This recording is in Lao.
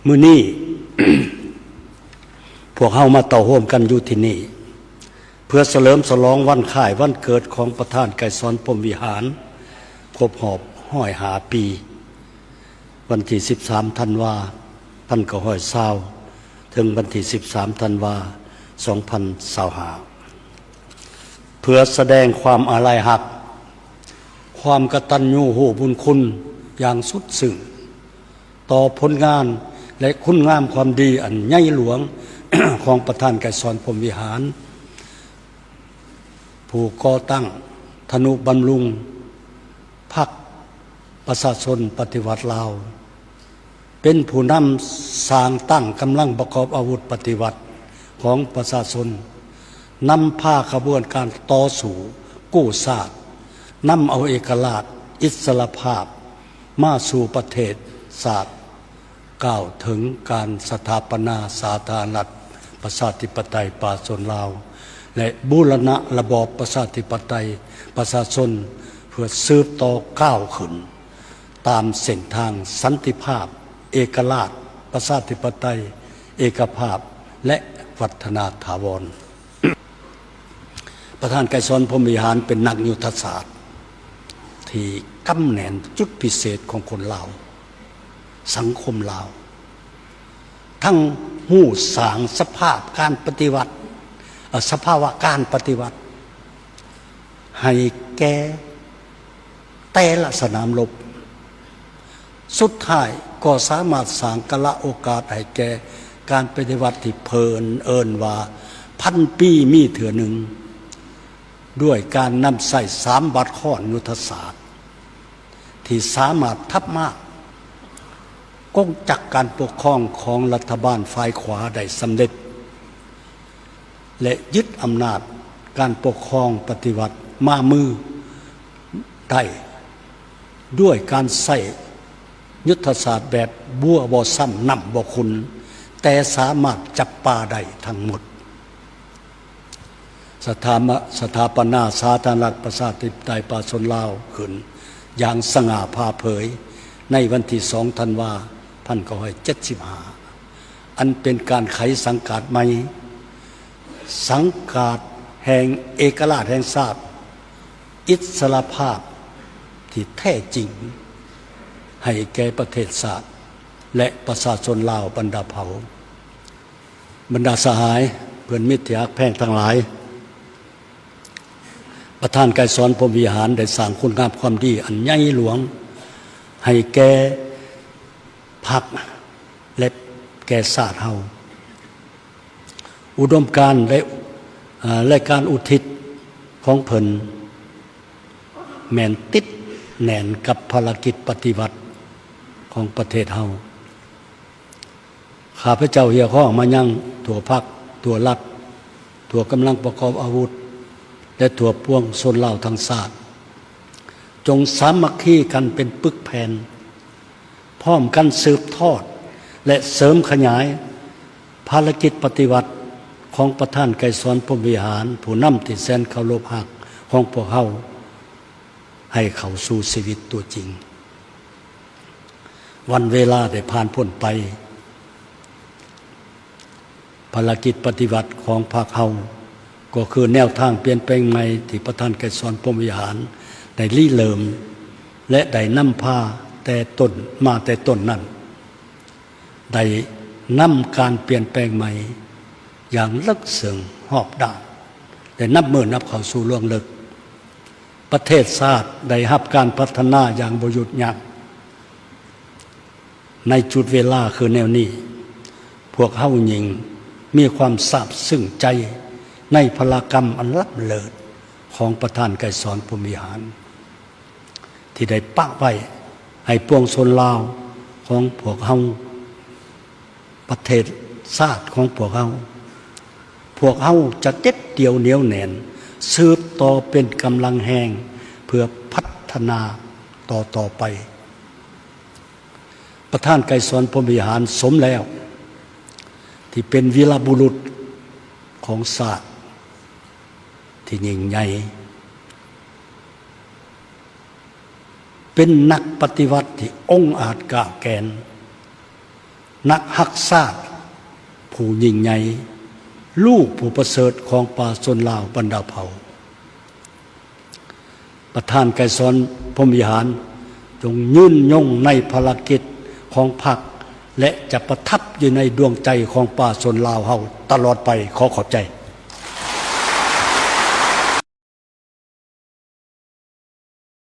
ມື້ນີ້ ພວກເຮົາມາເຕົ້າໂຮມກັນຢູ່ທີ່ນີ້ ເພື່ອສະເຫຼີມສະຫຼອງວັນຄ້າຍວັນເກີດຂອງປະທານໄກສອນ ພົມວິຫານ ຄົບຮອບຮ້ອຍຫ້າປີ, ວັນທີສິບສາມ ທັນວາ ພັນເກົ້າຮ້ອຍຊາວ ເຖິງວັນທີສິບສາມ ທັນວາ ສອງພັນຊາວຫ້າ ເພື່ອສະແດງຄວາມອາໄລຮັກ, ຄວາມກະຕັນຍູຮູ້ບຸນຄຸນຢ່າງສຸດຊຶ້ງ ຕໍ່ຜົນງານ ແລະ ຄຸນງາມຄວາມດີອັນໃຫຍ່ຫຼວງ ຂອງປະທານໄກສອນ ພົມວິຫານ ຜູ້ກໍ່ຕັ້ງທະນຸບຳລຸງພັກປະຊາຊົນປະຕິວັດລາວ, ເປັນຜູ້ນຳສ້າງຕັ້ງກຳລັງປະກອບອາວຸດປະຕິວັດຂອງປະຊາຊົນ, ນຳພາຂະບວນການຕໍ່ສູ້ກູ້ຊາດ, ນຳເອົາເອກະລາດ, ອິດສະຫຼະພາບມາສູ່ປະເທດຊາດ, ກ່າວເຖິງການສະຖາປະນາສາທາລະນະລັດ ປະຊາທິປະໄຕປະຊາຊົນລາວ ແລະ ບູລະນະລະບອບປະຊາທິປະໄຕປະຊາຊົນ ເພື່ອສືບຕໍ່ກ້າວຂຶ້ນຕາມເສັ້ນທາງສັນຕິພາບ, ເອກະລາດ, ປະຊາທິປະໄຕ, ເອກະພາບ ແລະ ວັດທະນາຖາວອນ. ປະທານໄກສອນ ພົມວິຫານ ເປັນນັກຍຸດທະສາດທີ່ກຳແໜ້ນຈຸດພິເສດຂອງຄົນລາວ, ສັງຄົມລາວ, ທັງຮູ້ສ້າງສະພາບການປະຕິວັດ, ເອີ ສະພາວະການປະຕິວັດໃຫ້ແກ່ ແຕ່ລະສະໜາມລົບ, ສຸດທ້າຍກໍສາມາດສ້າງກາລະໂອກາດໃຫ້ແກ່ການປະຕິວັດທີ່ເພິ່ນເອີ້ນວ່າພັນປີມີເທື່ອໜຶ່ງ, ດ້ວຍການນຳໃຊ້ສາມບາດຄ້ອນຍຸດທະສາດ ທີ່ສາມາດທັບມ້າງກົງຈັກການປົກຄອງຂອງລັດຖະບານຝ່າຍຂວາໄດ້ສຳເລັດ ແລະ ຍຶດອຳນາດການປົກຄອງປະຕິວັດມາມືໄດ້ ດ້ວຍການໃຊ້ຍຸດທະສາດແບບບົວບໍ່ຊ້ຳນ້ຳບໍ່ຂຸ່ນ, ແຕ່ສາມາດຈັບປາໄດ້ທັງໝົດ. ສະຖາມະ ສະຖາປະນາສາທາລະນະລັດປະຊາທິປະໄຕປະຊາຊົນລາວຂຶ້ນຢ່າງສະຫງ່າຜ່າເຜີຍໃນວັນທີສອງ ທັນວາ ພັນເກົ້າຮ້ອຍເຈັດສິບຫ້າ ອັນເປັນການໄຂສັງກາດໃໝ່, ສັງກາດແຫ່ງເອກະລາດແຫ່ງຊາດ, ອິດສະຫຼະພາບທີ່ແທ້ຈິງໃຫ້ແກ່ປະເທດຊາດ ແລະ ປະຊາຊົນລາວບັນດາເຜົ່າ. ບັນດາສະຫາຍ, ເພື່ອນມິດທີ່ຮັກແພງທັງຫຼາຍ, ປະທານໄກສອນ ພົມວິຫານ ໄດ້ສ້າງຄຸນງາມຄວາມດີອັນໃຫຍ່ຫຼວງໃຫ້ແກ່ພັກ ແລະ ແກ່ຊາດເຮົາ. ອຸດົມການ ແລະ ເອີ ແລະ ການອຸທິດຂອງເພິ່ນ ແມ່ນຕິດແໜ້ນກັບພາລະກິດປະຕິວັດຂອງປະເທດເຮົາ. ຂ້າພະເຈົ້າຮຽກຮ້ອງມາຍັງທົ່ວພັກ, ທົ່ວລັດ, ທົ່ວກຳລັງປະກອບອາວຸດ ແລະ ທົ່ວປວງຊົນລາວທັງຊາດ, ຈົ່ງສາມັກຄີກັນເປັນປຶກແຜ່ນ, ພ້ອມກັນສືບທອດ ແລະ ເສີມຂະຫຍາຍພາລະກິດປະຕິວັດຂອງປະທານໄກສອນ ພົມວິຫານ, ຜູ້ນຳທີ່ແສນເຄົາລົບຮັກຂອງພວກເຮົາ ໃຫ້ເຂົ້າສູ່ຊີວິດຕົວຈິງ. ວັນເວລາໄດ້ຜ່ານພົ້ນໄປ, ພາລະກິດປະຕິວັດຂອງພັກເຮົາ ກໍຄືແນວທາງປ່ຽນແປງໃໝ່ທີ່ປະທານໄກສອນ ພົມວິຫານ ໄດ້ລິເລີ່ມ ແລະ ໄດ້ນຳພາແຕ່ຕົ້ນ ມາແຕ່ຕົ້ນນັ້ນ ໄດ້ນຳການປ່ຽນແປງໃໝ່ຢ່າງເລິກເຊິ່ງຮອບດ້ານ ແລະ ນັບມື້ນັບເຂົ້າສູ່ລວງເລິກ. ປະເທດຊາດໄດ້ຮັບການພັດທະນາຢ່າງບໍ່ຢຸດຢັ້ງ. ໃນຈຸດເວລາຄືແນວນີ້, ພວກເຮົາຍິ່ງມີຄວາມຊາບຊຶ້ງໃຈໃນພະລາກຳອັນລ້ຳເລີດຂອງປະທານໄກສອນ ພົມວິຫານ ທີ່ໄດ້ປະໄວ້ໃຫ້ປວງຊົນລາວຂອງພວກເຮົາ, ປະເທດຊາດຂອງພວກເຮົາ. ພວກເຮົາຈະເດັດດ່ຽວໜຽວແໜ້ນ, ສືບຕໍ່ເປັນກຳລັງແຮງເພື່ອພັດທະນາຕໍ່ໆໄປ. ປະທານໄກສອນ ພົມວິຫານ ສົມແລ້ວທີ່ເປັນວີລະບຸລຸດຂອງຊາດທີ່ຍິ່ງໃຫຍ່, ເປັນນັກປະຕິວັດທີ່ອົງອາດກ້າວແກ່ນ, ນັກຮັກຊາດຜູ້ຍິ່ງໃຫຍ່, ລູກຜູ້ປະເສີດຂອງປະຊາຊົນລາວບັນດາເຜົ່າ. ປະທານໄກສອນ ພົມວິຫານ ຈົ່ງຍືນຍົງໃນພາລະກິດຂອງພັກ ແລະ ຈະປະທັບຢູ່ໃນດວງໃຈຂອງປະຊາຊົນລາວເຮົາຕະຫຼອດໄປ. ຂໍຂອບໃຈ.